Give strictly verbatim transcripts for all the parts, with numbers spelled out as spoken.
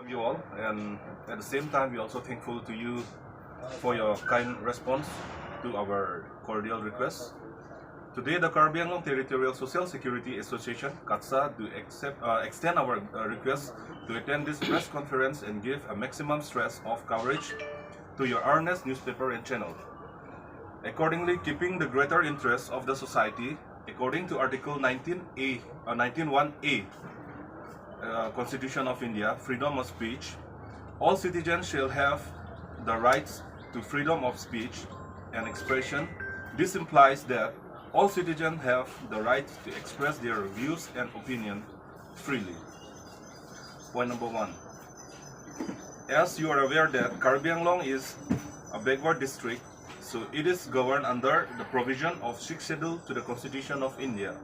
you all, and at the same time, we're also thankful to you for your kind response to our cordial request. Today, the Karbi Anglong Territorial Social Security Association, KATSSA, do accept, uh, extend our, uh, request to attend this press conference and give a maximum stress of coverage to your earnest newspaper and channel. Accordingly, keeping the greater interests of the society, according to Article nineteen A, uh, nineteen one A, uh, Constitution of India, freedom of speech, all citizens shall have the rights to freedom of speech and expression. This implies that all citizens have the right to express their views and opinion freely. Point number one. As you are aware that Karbi Anglong is a backward district, so it is governed under the provision of Sixth Schedule to the Constitution of India.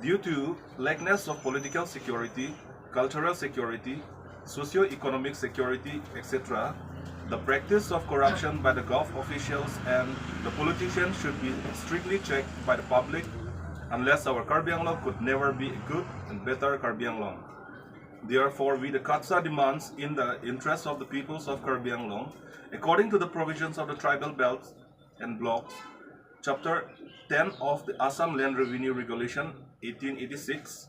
Due to lackness of political security, cultural security, socio-economic security, et cetera, the practice of corruption by the govt officials and the politicians should be strictly checked by the public, unless our Karbi Anglong could never be a good and better Karbi Anglong. Therefore, we the KATSSA demands in the interest of the peoples of Karbi Anglong, according to the provisions of the Tribal Belts and Blocks, Chapter ten of the Assam Land Revenue Regulation eighteen eighty-six,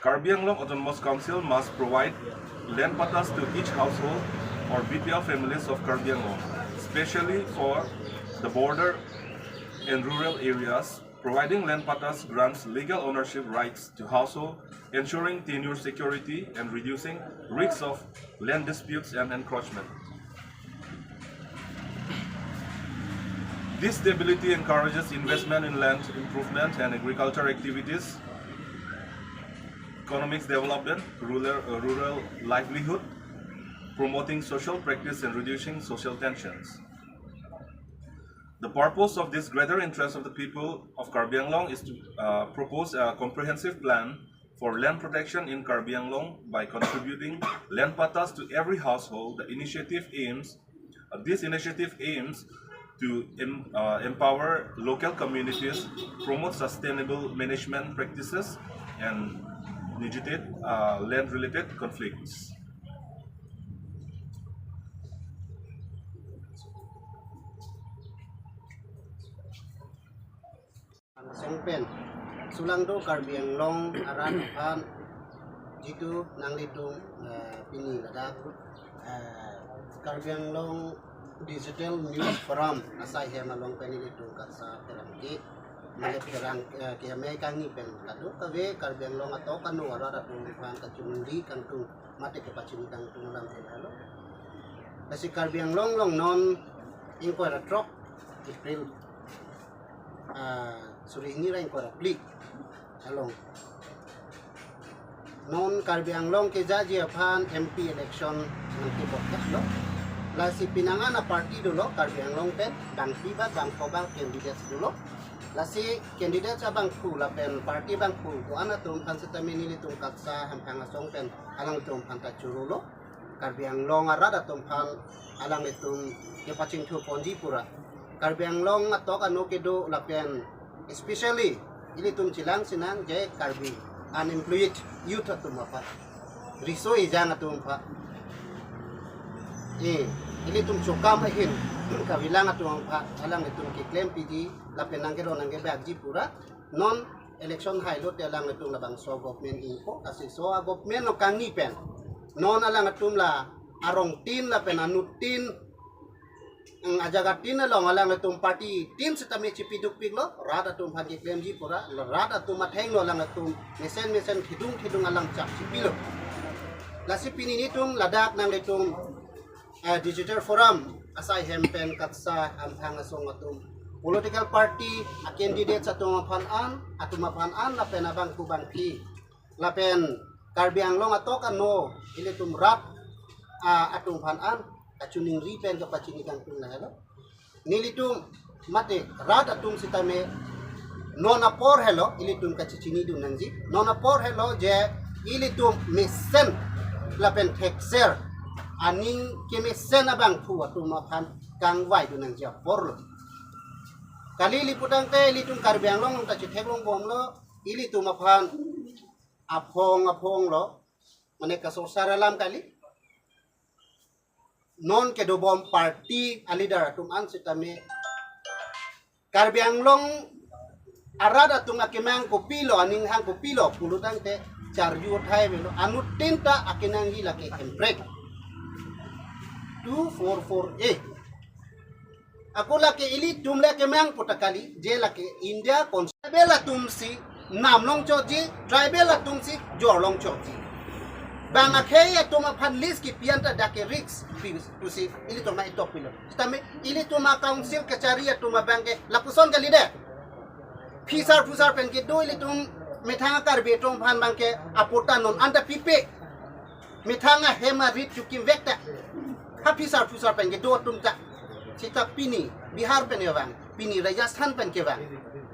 Karbi Anglong Autonomous Council must provide land pattas to each household or B P L families of Karbi Anglong, especially for the border and rural areas. Providing land pattas grants legal ownership rights to household, ensuring tenure security and reducing risks of land disputes and encroachment. This stability encourages investment in land improvement and agriculture activities, economic development, rural, uh, rural livelihood, promoting social practice and reducing social tensions. The purpose of this greater interest of the people of Karbi Anglong is to, uh, propose a comprehensive plan for land protection in Karbi Anglong by contributing land pattas to every household. The initiative aims, uh, this initiative aims to em-, uh, empower local communities, promote sustainable management practices, and mediate, uh, land-related conflicts. Langsong pen, sulang do Karbi Anglong arat aphan, jitu nanglitum, eh, pini ladak, eh, Karbi Anglong Digital News Forum asai hem along pen ilitum KATSSA pherangke, mane pherang, eh, keme kangni pen kadokave Karbi Anglong atok ano arat atum aphan kachingri kangtung mate kepachini kangtung alam pen halo. Lasi Karbi Anglong along non ingkoi ra throk April, ah, suri hini ra ingkoi ra phli along, non Karbi Anglong kejaji aphan M P election nangkebok lo. Lasi pinangan a party dolo Karbi Anglong pen, bangphli bat bangpho bat candidates dolo. Lasi candidates abangphu lapen party abangphu do-an atum aphan sitame nelitum KATSSA hamphang asong pen alangtum aphan ta choro lo. Karbi Anglong arat atum aphan alanglitum kepachingthur ponji pura. Karbi Anglong atok ano kedo lapen especially ilitum chelang sinang je Karbi unemployed youth atum aphan, riso ejang atum aphan, eh, ilitum chokam ahin kavilang atum aphan alanglitum keklem piji lapen nangkeron nangkebakji pura. Non election hailo te alanglitum labangso government ingko, lasi laso a government along kangni pen non alanglitum la arongtin lapen anuttin, mm, ajagatin along alanglitum party tin sitame chipidukpik lo, rat atum aphan keklemji pura, rat atum athengno alanglitum mesen mesen thidung thidung alam chak chipilo. Lasi pini nelitum ladak nanglitum, eh, Digital Forum asai hem pen KATSSA hamphang asong atum, political party a candidates atum aphan an, atum aphan an lapen abangphu bangphi lapen Karbi Anglong atok ano ilitum rat, ah, atum aphan an kachiningri pen kapachini kangtung lahelo. Nelitum mate rat atum sitame non apor helo ilitum kachichinidun nangji. Non apor helo je ilitum mesen lapen thekser aning kemesen abangphu atum aphan kangvaidun nangji apor lo. Kali ili putangte ilitum Karbi Anglong ta chitheklong bomlo, ilitum aphan aphong aphong lo, Mane kasorsar alam kali. Non kedobom party a-leader atum an sitame Karbi Anglong arat atum akemang kopilo, aning hang kopilo pulotangte charju thai avelo, anuttin ta akenangji lake hemprek two four four A. Ako lake ilitum le kemang pu ta kali, je lake India Constitution. Tribal atum si nam longchotji, tribal atum si jor longchotji. Bang akhei atum aphan lease kipi an ta dak ke risk pi pusi ilitum ma itok pilo. Sitame ilitum a-council kachari atum abang ke lapuson kalidet. Phisar phusar pen kedo ilitum methang a-Karbi atum aphan abang ke apatta non anta pipe. Methang ahem arit chukimvek ta. Ha phisar phusar pen kedo atum ta. Sita pini Bihar pen kevang, pini Rajasthan pen kevang,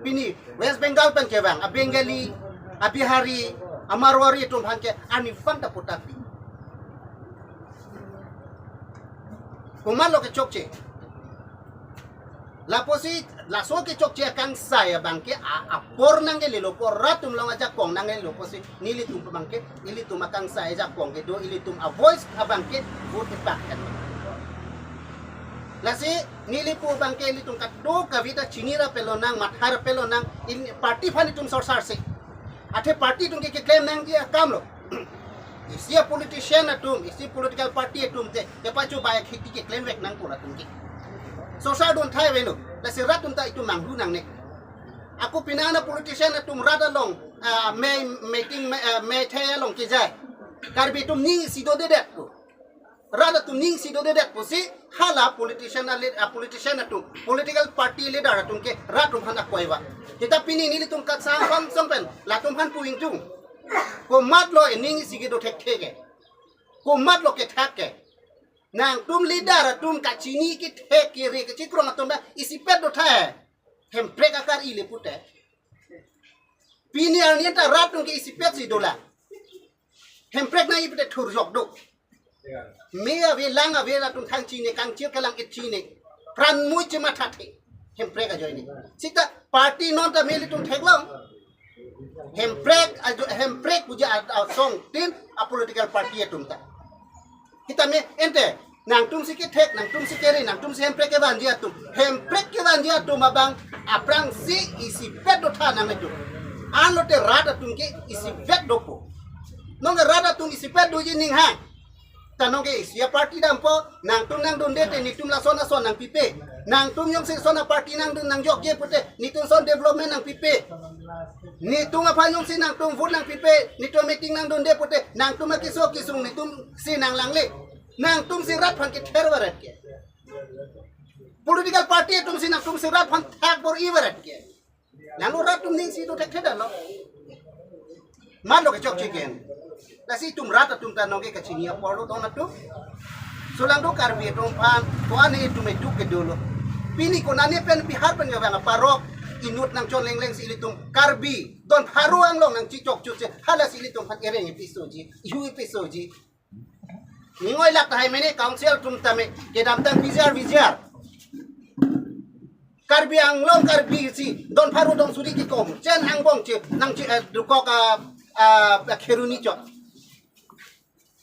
pini West Bengal pen kevang, a-Bengali, a-Bihari, a-Marwari atum aphan ke arnivang ta patta pi. Komatlo kechokche? Lapusi laso kechokche akangsai abang ke a-, apor nangkelelo, apor rat atum along ajakong nangkelelo pusi nelitum abang ke, ilitum akangsai ajakong kedo, ilitum a-voice abang ke vote ipak kan. Lasi neli pu abang ke ilitum kadokave ta chini ra pelonang, matha ra pelonang, in party aphan itum sorsarsi. Athe party atum ke keklem nangji akamlo. Isi a-politician atum, isi political party atum te kepachobai akhiti keklemvek nangpo rat atum ke. Sorsar dun thai avelo, lasi rat atum ta itum manghu nangne. Ako pini an a-politician atum rat along, ah, mei, meeting, mei, ah, mei thai along kejai. Karbi atum aning isi dodedet ko. Rat atum aning isi dodedet pusi hala politician a-lead-, a-politician atum, political party leader atum ke rat atum aphan akoiva. Sita pini nelitum kangsai angsong pen latum aphan pu ingtung. Komatlo aning isi kedo thekthe ke? Komatlo kethak ke? Nangtum leader atum kachini kethek kere kachikrong atum ta isipet do thai. Hemprek akar-i le pute. Pini arni anta rat atum ke isipet si dolang. Hemprek nang-i pute thurjok do. Me ave lang ave latum kangchini, kangchir kelang ichini. Pran mui chimathathe. Hemprek ajoine. Sita party non ta me ilitum theklong. Hemprek ajo, hemprek puji a-, asong tin a-political party atum ta. Sitame ante, nangtum si kethek, nangtum si kere, nangtum si hemprek kevanji atum. Hemprek kevanji atum abang aphrangsi isipet do tha nanglitum. Anlote rat atum ke isipet dopo. Nonke rat atum isipet doji aning hang. Ta nonke isi a-party dampo, nangtum nangdunde te netum lason ason nangpipe. Nangtum jongsi lason a-party nangdun nangjokje pute, netum lason development nangpipe. Netum aphan jongsi nangtum vote nangpipe, netum meeting nangdunde pute, nangtum akeso kesung netum si nanglangle. Nangtum si rat aphan kether varet ke? Political party atum si nangtum si rat aphan thak bor-i varet ke? Nanglo rat atum aning isi do thekthe damlo. Matlo kechokche ke? Lasi itum rat atum ta nonke kachini apor lo don atum. Solang do Karbi atum aphan, ko ane itum edu kedo lo. Pini ko nane pen Bihar pen kevang aparok inut nangchon lengleng si ilitum Karbi don pharo anglong nangchichokchotsi, halasi ilitum aphan ereng ipisoji, ihu ipisoji. Ningoi lak tahai mene council atum tame kedamtang bijar bijar. Karbi Anglong Karbi si don pharo don suri kekom chen angbong che nangche, eh, dukok a, a, a kheruni chot.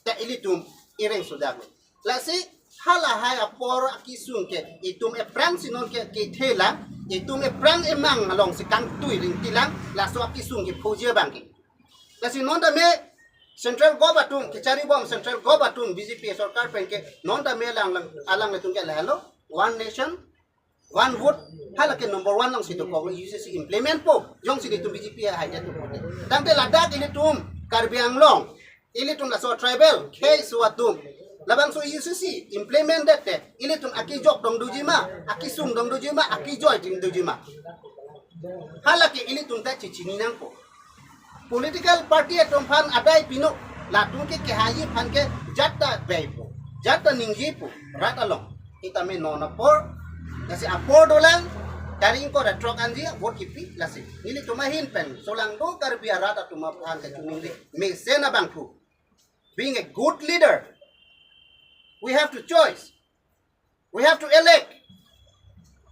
Ta ilitum ereng sudak. Lasi halahai apor akesung ke itum ephrang si nonke kethelang, itum ephrang emang alongsi kangtui ringtilang, laso akesung ke phoji abang ke. Lasi non tame central gov atum, kecharibom central gov atum B J P sorkar pen ke non tame alang, alang, alanglitum ke lahelo, one nation, one vote, halake number one alongsi dokok U C C implement po, jongsi ilitum B J P ahai jatu po. Tangte ladak ilitum Karbi Anglong, ilitum laso tribal, khei so atum. Labangso U C C implement det te, ilitum akejok dong doji ma, akesung dong doji ma, akejoi ding doji ma. Halake ilitum ta chechini nangpo. Political party atum aphan adai pino, latum ke kehai aphan ke jat ta beipo, jat ta ningjepo, rat along. Sitame non apor, lasi apor dolang, taring ko ratrok anji, vote kipi, lasi. Nelitum ahin pen, solang do Karbi arat atum aphan kachiningri, mesen abangphu. Being a good leader, we have to choice. We have to elect.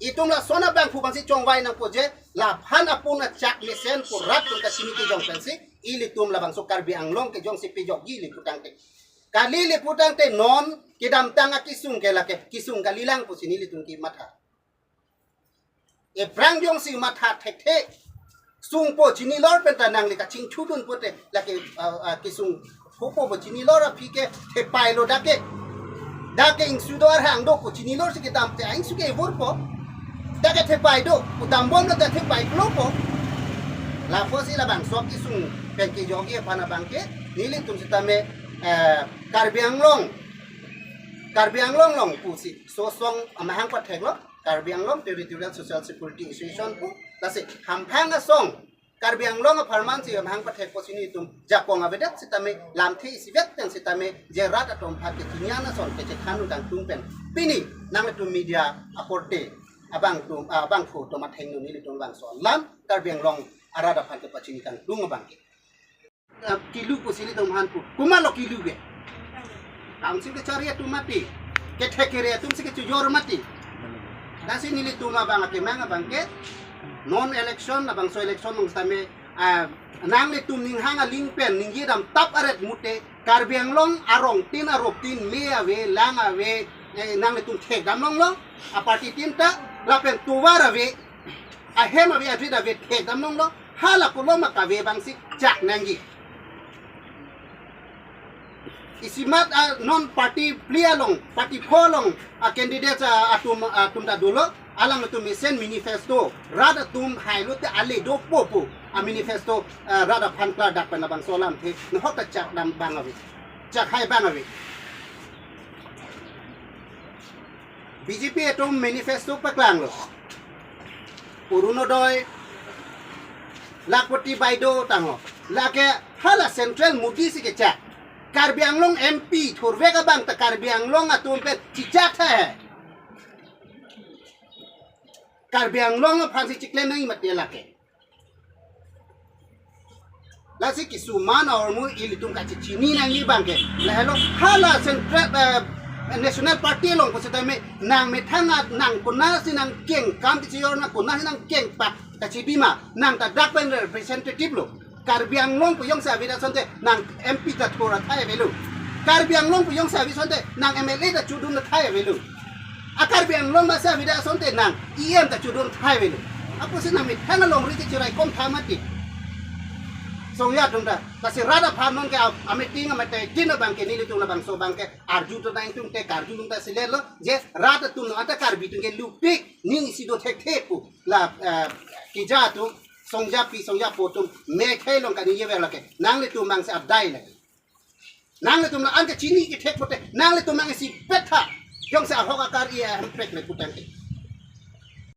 Itum lason abangphu abangsi chongvai nangpo je, laphan apun achak mesen pu rat atum kachini kejong pensi, Ilitum labangso Karbi Anglong ke jongsi pejokji le putangte, kali le putangte non kedamtang akesung ke lake kesung kalilang pusi nelitum kematha. Aphrang jongsi matha thekthe, sungpo chinilor penta nangli kachingthudun pute lake, ah, ah, kesung hopo bo chinilor aphi ke thepailo dak ke. Dak ke ingsu do arhang do ko chinilor si kedamte ingsu ke vurpo. Dak ke thepaido, kedambom dak thepailopo. Lapusi labangso akesung pen kejokji aphan abang ke nelitum sitame, eh, Karbi Anglong, Karbi Anglong along pusi sosong amahang patheklo, Karbi Anglong Territorial Social Security Association pu, lasi hamphang asong Karbi Anglong apharman si amahang pathekpo si nelitum jakong avedet sitame lamthe isivet pen sitame je rat atum aphan kechini an ason kechethan kangtung pen pini nanglitum media akorte abangtum, ah, abangphu atum athengno nelitum labangso alam Karbi Anglong arat aphan kepachini kangtung abang ke. Ah, kilu pusi nelitum aphan pu. Komatlo kilu ke? Council kechari atum mati. Kethek kere atum si kechojor mati. Lasi nelitum abang akemang abang ke non election, labangso election along sitame, ah, nanglitum ninghang aling pen ningje damtap aret mute Karbi Anglong arongtin aroptin me ave, lang ave, eh, nanglitum thekdam longlo, aparty tin ta, lapen tovar ave, ahem ave, adrit ave, thekdam longlo, hala kolom akave abang si chak nangji. Isimat, ah, non party phli along, party pho along, ah, candidate, ah, atum, ah, atum ta dolo, alangtum mesen manifesto, rat atum hailote ale dopo pu, ah, manifesto, ah, rat aphan klardak pen labangso alamthe, nahok ta chakdam abang ave, chakhai abang ave. B J P atum manifesto paklanglo. Orunodoi, Lakhpati Baideo tanglo. Lake hala Central Modi si kechak. Karbi Anglong M P thurvek abang ta Karbi Anglong atum pen chichak tha he. Karbi Anglong aphan si chiklem nangji mati lake. Lasi kisuman ahormu ilitum kachechini nangji abang ke. Lahelo hala Central, eh, National Party along pusitame nangmethang at nang konatsi nangkeng kam kachejor nang konatsi nangkeng pak kachebi ma nang ta dak pen representative lo. Karbi Anglong pu jongsi avedet asonte nang M P ta thur athai avelo. Karbi Anglong pu jongsi ave asonte nang M L A ta chodun athai avelo. A Karbi Anglong masi avedet asonte nang E M ta chodun athai avelo. Apotsi nangmethang alongri ke chiraikom tha mati. Songja atum ta. Lasi rat aphan non ke a, a meeting a meeting abang ke nelitum labangso abang ke arju ta nang tung te karju tung ta silet lo. Je rat atum non anta Karbi atum ke lupik ning isi do thekthe pu. La, eh, keja atum, songjapi, songjapo atum, mekhei along kaningje ver lake. Nanglitum abang si adai lake. Nanglitum nang an kachini kethek pote, nanglitum nang isipet tha. Jongsi ahok akar iya hemprek le putangte.